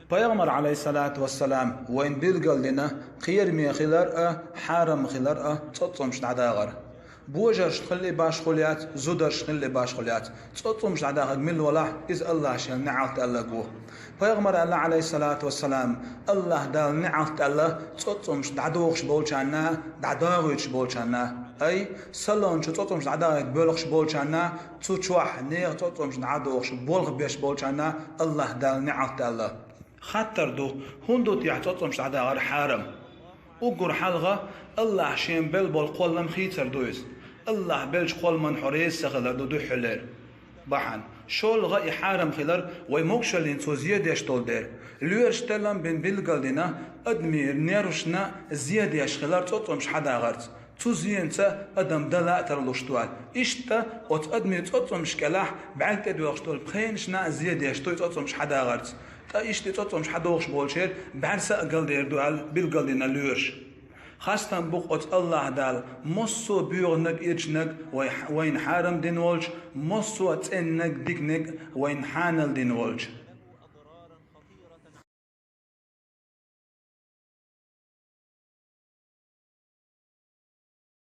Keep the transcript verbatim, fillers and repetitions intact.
Пайхамар, Ӏалайхиссалату вассалам, вайна билгалдина кхераме хилар а, хьарам хилар а цӀоцӀцӀумаш дӀадахар. Божаршна хилла башха хул яц, зударшна хилла башха хул яц. ЦӀоцӀцӀумаш дӀадахарг мила валахь, иза Аллахьа шен неӀалт аьлларг ву. Пайхамара аьлла, Ӏалайхиссалату вассалам, Аллахьа Дала неӀалт аьлла цӀоцӀцӀумаш дӀадохаш болчарна, дӀадоагӀуьйтуш болчарна. Ай, салон чу цӀоцӀцӀумаш дӀадахийта боьлхуш болчарна, цу чохь нехан цӀоцӀцӀумаш дӀадохуш болх беш болчарна Аллахьа Дала неӀалт аьлла. Хаттар ду, хӀунда ду техьа цӀоцӀцӀумаш дӀадахар хьарам? Уггар хьалха Аллахьа шен белла болу кхоллам хийцар ду иза. Аллахьа беллачу кхолламан хьо реза ца хилар ду дуьххьарлера бахьана. ШолгӀа и хьарам хилар вай могушаллина цо зен деш долу дела. Лоьраша талам бина билгалдина, адамийн нервашна зен деш хилар цӀоцӀцӀумаш хьадахарца. Цу зенаца адам дала а тарлуш ду аьлла. Иштта оцу адамийн цӀоцӀцӀумаш кӀелахь бӀаьрг тӀедоьлхуш долу пхенашна а зен деш ду и цӀоцӀцӀумаш хьадахарца. Ткъа иштта и цӀоцӀцӀумаш хьадохуш болчеран бӀаьрса а галдер ду аьлла билгалдина лоьраша. Хастам бу-кх оцу Аллахьа Дала массо а боьгӀаниг, ирчаниг вай, вайна хьарам дина волчу, массо а цӀенниг, диканиг вайна хьанал дина волчу.